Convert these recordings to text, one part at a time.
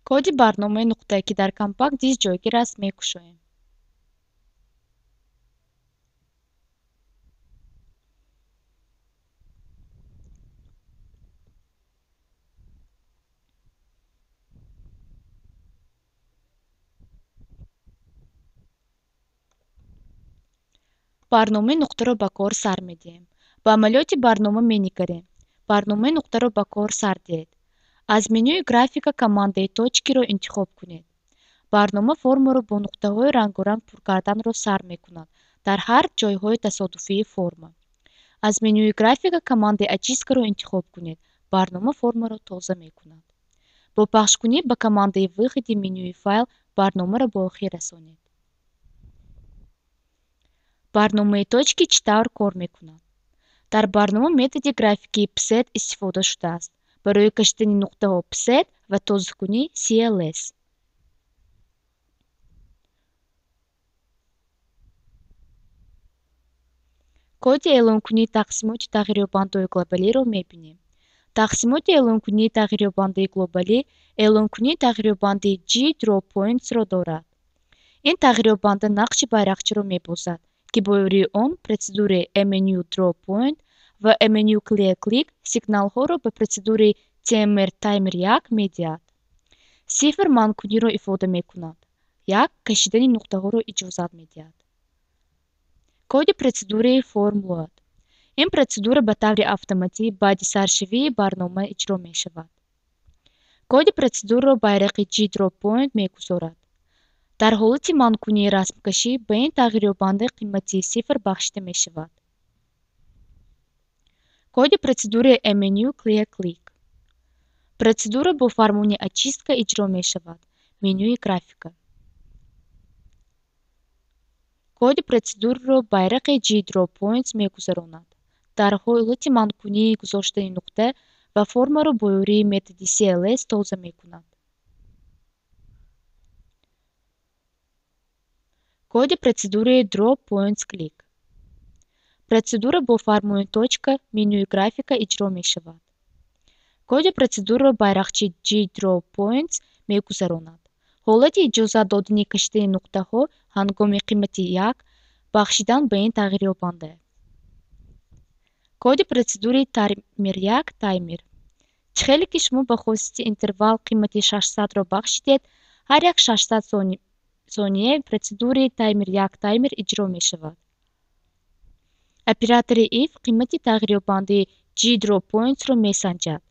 Коди барномаи нуқта, ки дар компакт диск ҷойгир аст, мекушоем. Барномаи нуқтаро ба кор сар медиҳем. Ба амалиёти барнома менигарем. Барномаи нуқтаро ба кор сар диҳед. Аз менюи графика командаи точкиро интихоб кунед. Барнома формаро бо нуқтаҳои рангоранг пур карданро сар мекунад дар ҳар ҷойҳои тасодуфии форма. Аз менюи графика командаи очисткаро интихоб кунед. Барнома формаро тоза мекунад. Бо пахшкунӣ ба командаи выходи менюи файл барномаро ба охир расонед. Барномаи точки чӣ тавр кор мекунад? Дар барнома методи графикии pset истифода шудааст барои кашидани нуқтаҳо pset ва тозакунӣ cls. Коди эълонкунии тақсимоти тағйирёбандаҳои глобалиро мебинем. Тақсимоти эълонкунии тағйирёбандаи глобалӣ эълонкунии тағйирёбандаи gDrawPoints-ро дорад. Ин тағйирёбанда нақши байрақчиро мебозад, ки бо ёрии он процедураи mnuDrawPoint ва mnuClearClick сигналҳоро ба процедураи tmrTimer1 медиҳад. Сифр манъкуниро ифода мекунад, як кашидани нуқтаҳоро иҷозат медиҳад. Коди процедураи FormLoad. Ин процедура ба таври автоматӣ баъди саршавии барнома иҷро мешавад. Коди процедураро байрақи gDrawPoint мегузорад. Дар ҳолати манъкунии расмкашӣ ба ин тағйирёбанда қимати сифр бахшида мешавад. Коди процедураи mnuClearClick. Процедура бо фармони очистка иҷро мешавад. Менюи графика. Коди процедураро байрақи gDrawPoints мегузаронад. Дар ҳолати манъкунии гузоштани нуқта ва формаро бо ёрии методи cls тоза мекунад. Коди процедураи DrawPointsClick. Процедура бо фармони точка менюи графика иҷро мешавад. Коди процедураро байрақчи gDrawPoints мегузаронад. Ҳолати иҷозат додани кашидани нуқтаҳо ҳангоми қимати як бахшидан ба ин тағйирёбанда. Коди процедураи Timer1 таймер. Чӣ хеле ки шумо ба хосияти интервал қимати 600-ро бахшидед, ҳар як 600 сония процедураи Timer1 таймер иҷро мешавад. Оператори if қимати тағйирёбандаи gDrawPoints-ро месанҷад.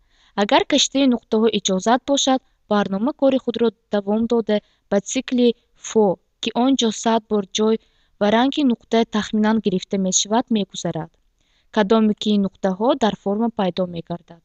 Агар кашидани нуқтаҳо иҷозат бошад, барнома кори худро давом дода ба цикли for, ки он ҷо 100 бор ҷой ва ранги нуқта тахминан гирифта мешавад, мегузарад. Кадоме ки ин нуқтаҳо дар форма пайдо мегардад.